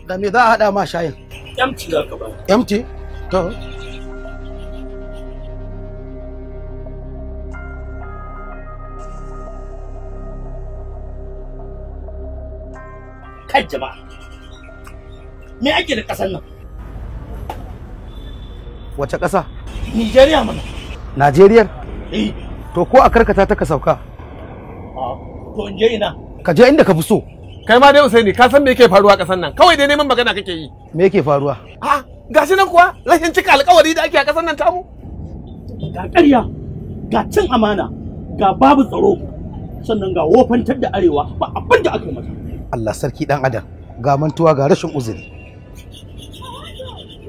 Da me za a haɗa ma shayin? Empty za ka ba. Empty? To. Kai jama'a. Me ake da ƙasar nan? Wace ƙasa? Nigeria mana. Najeriya? Eh. To ko a karkata ta ka sauka? To in je ina? Ka je inda ka fi so. Kai ma dai Usaini ka san me yake faruwa a ƙasar nan? Kawai dai neman magana kake yi. Me yake faruwa? A gashi nan kuwa rashin cika alƙawari da ake a ƙasar nan tamu. Ga ƙarya, ga cin amana, ga babu tsaro, sannan ga wofantar da arewa ba abin da aka yi mata. Allah sarki dan adam, ga mantuwa ga rashin uzuri.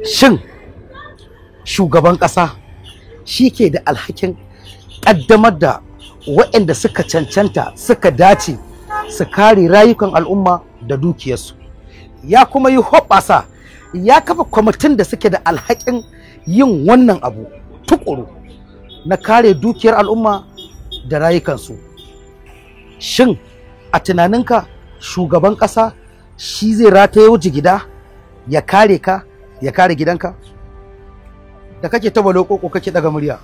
Shin shugaban ƙasa shi ke da alhakin ƙaddamar da waɗanda suka cancanta suka dace su kare rayukan al'umma da dukiyarsu, ya kuma yi hoɓɓasa ya kafa kwamitin da suke da alhakin yin wannan abu tukuru na kare dukiyar al'umma da rayukansu. Shin a tunaninka shugaban ƙasa shi zai rataye jigida ya kare ka ya kare gidanka da kake ta balokoko kake daga murya?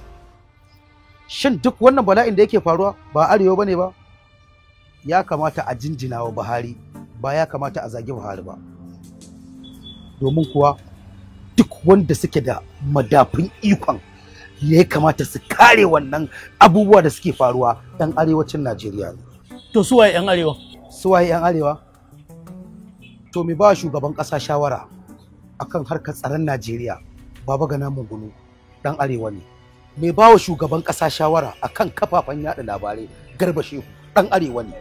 Shin duk wannan bala'in da yake faruwa ba arewa bane ba? Ya kamata a jinjina wa Buhari, ba ya kamata a zagi Buhari ba. Domin kuwa duk wanda suke da madafun ikon ya kamata su kare wannan abubuwa da suke faruwa ɗan arewacin Najeriya ne. To su waye 'yan arewa? Su waye 'yan arewa? To me ba shugaban ƙasa shawara akan harkar tsaron Najeriya, Baba Gana Mungunu ɗan arewa ne. Mai ba wa shugaban ƙasa shawara akan kafafen yada labarai, Garba Shehu ɗan arewa ne.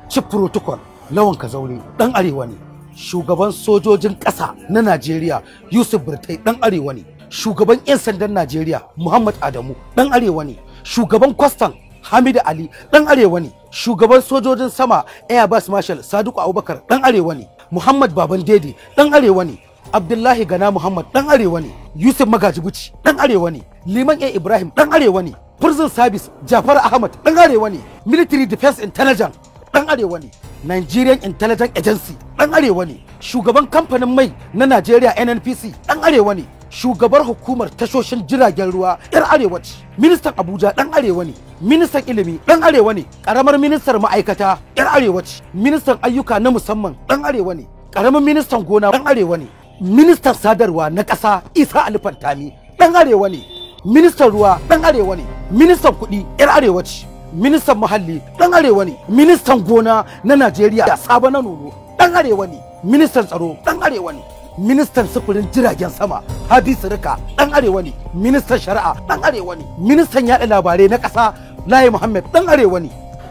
Chief Protocol Lawan Kazaure ɗan arewa ne. Shugaban sojojin ƙasa na Najeriya Yusuf Burtai ɗan arewa ne. Shugaban 'yan sandan Najeriya Muhammad Adamu ɗan arewa ne. Shugaban kwastan Hamidu Ali ɗan arewa ne. Shugaban sojojin sama Air Vice Marshal Sadiku Abubakar ɗan arewa ne. Muhammad Baban Dede ɗan arewa ne. Abdullahi Gana Muhammad ɗan arewa ne. Yusuf Magaji Buci ɗan arewa ne. Liman A Ibrahim ɗan arewa ne. Prison Service Jafar Ahmad ɗan arewa ne. Military Defense Intelligence ɗan arewa ne. Nigerian Intelligence Agency ɗan arewa ne. Shugaban kamfanin mai na Najeriya NNPC ɗan arewa ne. Shugabar hukumar tashoshin jiragen ruwa 'yar arewa ce. Ministan Abuja ɗan arewa ne. Ministan ilimi ɗan arewa ne. Ƙaramar ministar ma'aikata 'yar arewa ce. Ministan ayyuka na musamman ɗan arewa ne. Ƙaramin ministan gona ɗan arewa ne. Ministan sadarwa na ƙasa Isa Ali Fantami ɗan arewa ne. Ministan ruwa ɗan arewa ne. Ministan kuɗi 'yar arewa ce. Ministan muhalli ɗan arewa ne. Ministan gona na Najeriya Sabo na Nono ɗan arewa ne. Ministan tsaro ɗan arewa ne. Ministan sufurin jiragen sama Hadi Sirika ɗan arewa ne. Ministan shari'a ɗan arewa ne. Ministan yaɗa labarai na ƙasa Layi Muhammad ɗan arewa ne.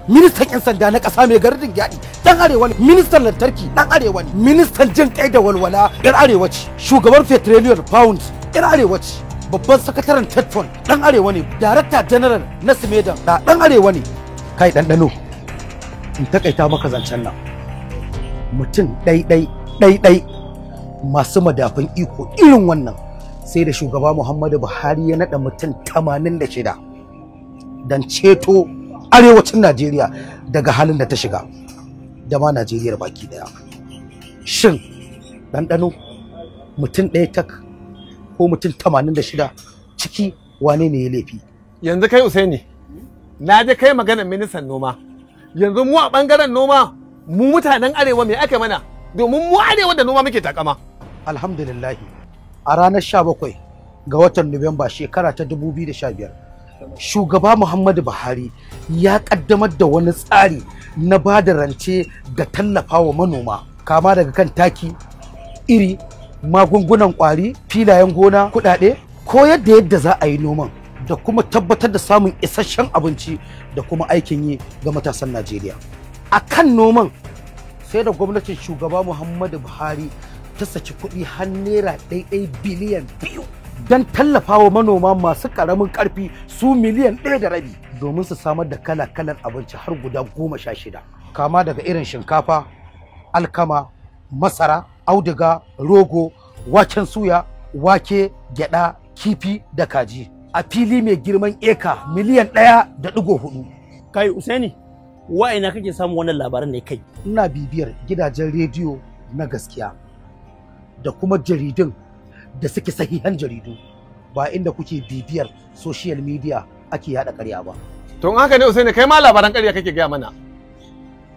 Ministan 'yan sanda na ƙasa mai gardin gyaɗi ɗan arewa ne. Ministan lantarki ɗan arewa ne. Ministan jin ƙai da walwala ɗan arewa ce. Shugaban petroleum pound ɗan arewa ce. Babban sakataren tetfon ɗan arewa ne. Darakta general na simedan ɗan arewa ne. Kai ɗanɗano, in takaita maka zancen nan, mutum ɗai ɗai ɗai masu madafun iko irin wannan sai da shugaba Muhammadu Buhari ya naɗa mutum 86 don ceto arewacin Najeriya daga halin da ta shiga da ma Najeriya baki daya. Shin ɗanɗano mutum ɗaya tak ko mutum 86 ciki wane ne ya laifi? Yanzu kai Usaini, na je kai maganar ministan noma. Yanzu mu a ɓangaren noma mu mutanen arewa me aka mana? Domin mu arewa da noma muke takama. Alhamdulillah, a ranar 17 ga watan Nuwamba shekara ta 2015 shugaba Muhammadu Buhari ya kaddamar da wani tsari na ba da rance da tallafa wa manoma, kama daga kan taki, iri, magungunan kwari, filayen gona, kudade, koyar da yadda za a yi noman da kuma tabbatar da samun isasshen abinci da kuma aikin yi ga matasan Najeriya. A kan noman sai da gwamnatin shugaba Muhammadu Buhari ta saki kuɗi har naira ɗaiɗai biliyan 2 don tallafawa manoma masu ƙaramin ƙarfi su miliyan 1.5 domin su samar da kala-kalan abinci har guda 16, kama daga irin shinkafa, alkama, masara, auduga, rogo, waken suya, wake, gyada, kifi da kaji a fili mai girman eka miliyan 1.4. Kai Usaini, wa'ina kake samun wannan labaran ne kai? Ina bibiyar gidajen rediyo na gaskiya Da kuma jaridun da suke sahihan jaridu, ba inda kuke bibiyar social media ake yada ƙarya ba. To in haka ne Usaini, kai ma labaran ƙarya kake gaya mana.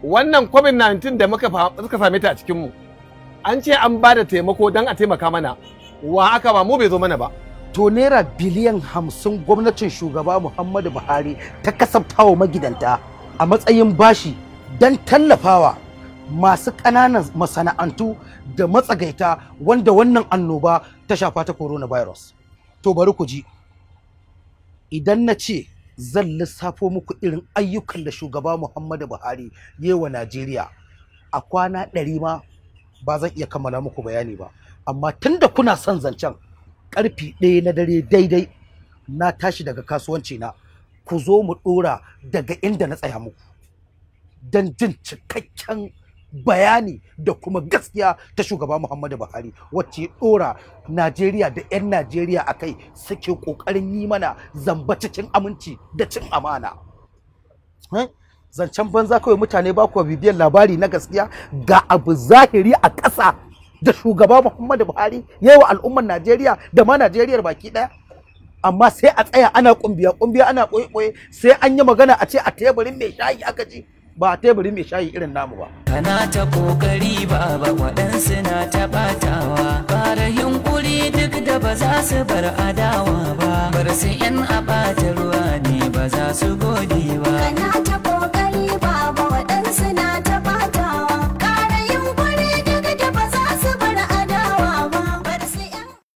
Wannan COVID-19 da muka suka same ta a cikin mu, an ce an ba da taimako don a taimaka mana. Wa aka ba mu? Bai zo mana ba. To, naira biliyan 50 gwamnatin shugaba Muhammadu Buhari ta kasaftawa magidanta a matsayin bashi don tallafawa masu ƙananan masana'antu da matsagaita wanda wannan annoba ta shafa ta coronavirus. To, bari ku ji, idan na ce zan lissafo muku irin ayyukan da shugaba Muhammadu Buhari yi wa Najeriya a kwana 100 ma, ba zan iya kammala muku bayani ba. Amma tunda kuna son zancen, karfe 1 na dare daidai na tashi daga kasuwanci na, ku zo mu dora daga inda na tsaya muku don jin cikakken bayani da kuma gaskiya ta shugaba Muhammadu Buhari, wacce ya dora Najeriya da 'yan Najeriya a kai suke kokarin yi mana zamba cikin aminci da cin amana. Zancen banza kawai, mutane ba kuwa bibiyar labari na gaskiya. Ga abu zahiri a ƙasa da shugaba Muhammadu Buhari ya yi wa al'ummar Najeriya da ma Najeriyar baki ɗaya, amma sai a tsaya ana kumbiya kumbiya, ana ɓoye-ɓoye, sai an yi magana a ce a teburin mai shayi aka ji. Ba a teburin mai shayi irin namu ba. Kana ta kokari baba, waɗansu na ta ɓatawa. Fara yunkuri duk da ba za su bar adawa ba. Bar su yan a ɓata ruwa ne, ba za su gode ba. Kana